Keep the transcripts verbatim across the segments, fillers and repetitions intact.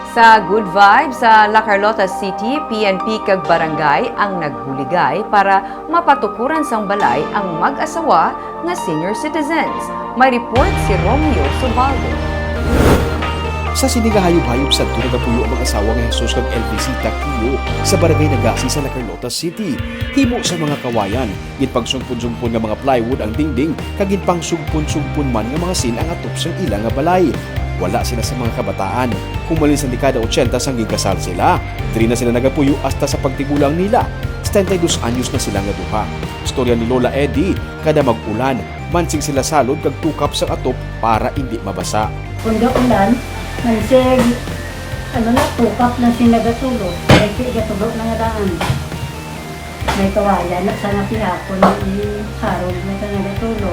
Sa Good Vibes sa La Carlota City, P N P kag barangay ang nagbuligay para mapatukuran sang balay ang mag-asawa nga senior citizens. May report si Romeo Subaldo. Sa sini nga hayop-hayop, sadto nagapuyo ang mag-asawa nga Jesus kag Elvisita Quio sa Barangay Nagasi sa La Carlota City. Himo sa mga kawayan, ginpagsugpon-sugpon nga mga plywood ang dingding, kag ginpangsugpon-sugpon man nga mga sin ang atop sang ila nga balay. Wala sila sa mga kabataan. Humalin sa dekada ochenta sang ginkasal sila, diri na sila nagapuyo hasta sa pagtigulang nila. Setenta y dos anyos na sila nga duha. Istorya ni Lola Eddie, kada mag-ulan, mansig sila salod kag tukap sang atop para indi mabasa. Kung gaulan, mansig, ano na, tukap na sila gatulo. Kay gatulo na nga daan. May kawaya na sa nga pihapon, may harog na sa nagatulo.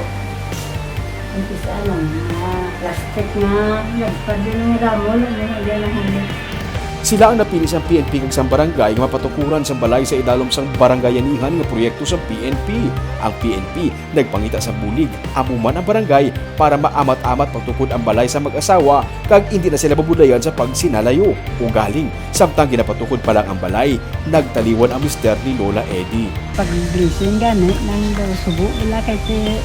Ang isa lang, mga plastic nga, nagpad yun nga damo, ano, yan ang huli. Sila ang napili sang P N P kag sang barangay nga mapatukuran sang balay sa idalom sang barangayanihan nga proyekto sang P N P. Ang P N P nagpangita sang bulig, amo man ang barangay, para maamat-amat pagtukod ang balay sa mag-asawa kag indi na sila mabudlayan sa pagsinalayo. Ugaling, samtang ginapatukod pa lang ang balay, nagtaliwan ang mister ni Lola Eddie. Pag-blessing gani, nang daw subo wala kay ti-,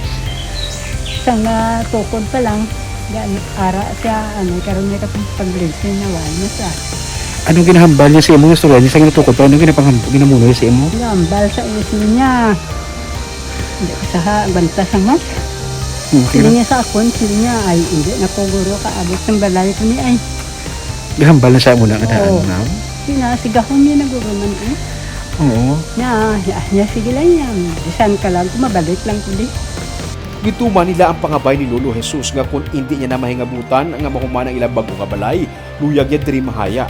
sang natukod pa lang, gani, ara siya, ano, karon may kapag-blessing na wala na siya. Anong ginahambal niya sa imo nga istorya niya sa ginatukod pa? Anong ginapangham-, ginamuno niya sa imo? Gambal sa isi niya. Hindi ko sa ha-, banta sa mas. Hmm, okay Sili lang. Niya sa akon, sili niya, ay, hindi na ko guro kaabot sang balay ko ni ay. Gahambal na sa imo na nga daan, Oo. Ma'am? Sina, sigahon niya na guro man eh. Oo. Niya, niya, niya, sige lang niya. Bisan ka lang, kung mabalik lang ko di. Gituman nila ang pangabay ni Lolo Jesus nga kon indi niya na mahingabutan nga mahuman ang ilang bag-o nga balay, luyag niya diri mahaya.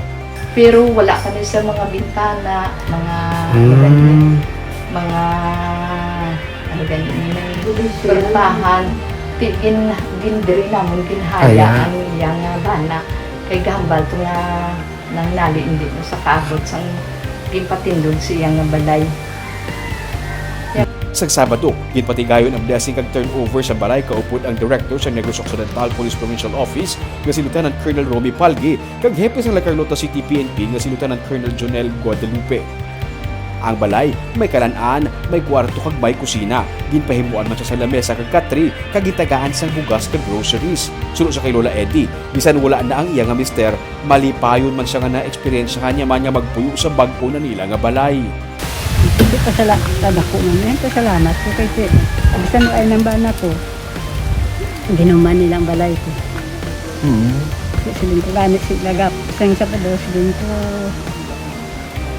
Pero wala kami sa mga bintana, mga, ano gani, Mm. mga, ano gani, mga Bulis yan. Pertahan. Ti-, gin-, gindiri namon, ginhaya Haya. Ang iya nga bana. Kay gahambal to nga nang nali, hindi mo sa kaabot sang ginpatindog sa iya nga balay. Sang Sabado, ginpatigayon ang blessing kag turnover sa balay kaupod ang Director sa Negros Occidental Police Provincial Office nga si Lieutenant Colonel Romy Palgi kag Hepe sang La Carlota City P N P nga si Lieutenant Colonel Jonel Guadalupe. Ang balay may kalan-an, may kwarto kag may kusina. Ginpahimuan man siya sa lamesa kag katre kag gitagaan sang bugas kag groceries. Suno sa kay Lola Eddie, bisan wala na ang iya nga mister, malipayon man siya nga naeksperyensyahan niya man nga magpuyo sa bag-o na nila nga balay. Hindi pa sala-, ako man, eh, pasalamat ko kay si, bisan ay nang bana ko, ginuman nilang balay ko. Mm. Kay siling ko gani, si lagap, sang Sabado, siling ko,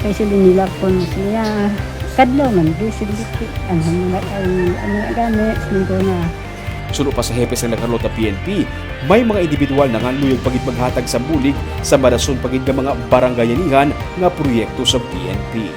kay siling nila ko siya, kadlaw man, di, siling ko, ano, mga, ay, ano na gani, siling ko na. Suno pa sa hepe sang La Carlota P N P, may mga individual na nga luyag pa gid maghatag sa bulig sa marason pa gid nga mga barangayanihan nga proyekto sa P N P.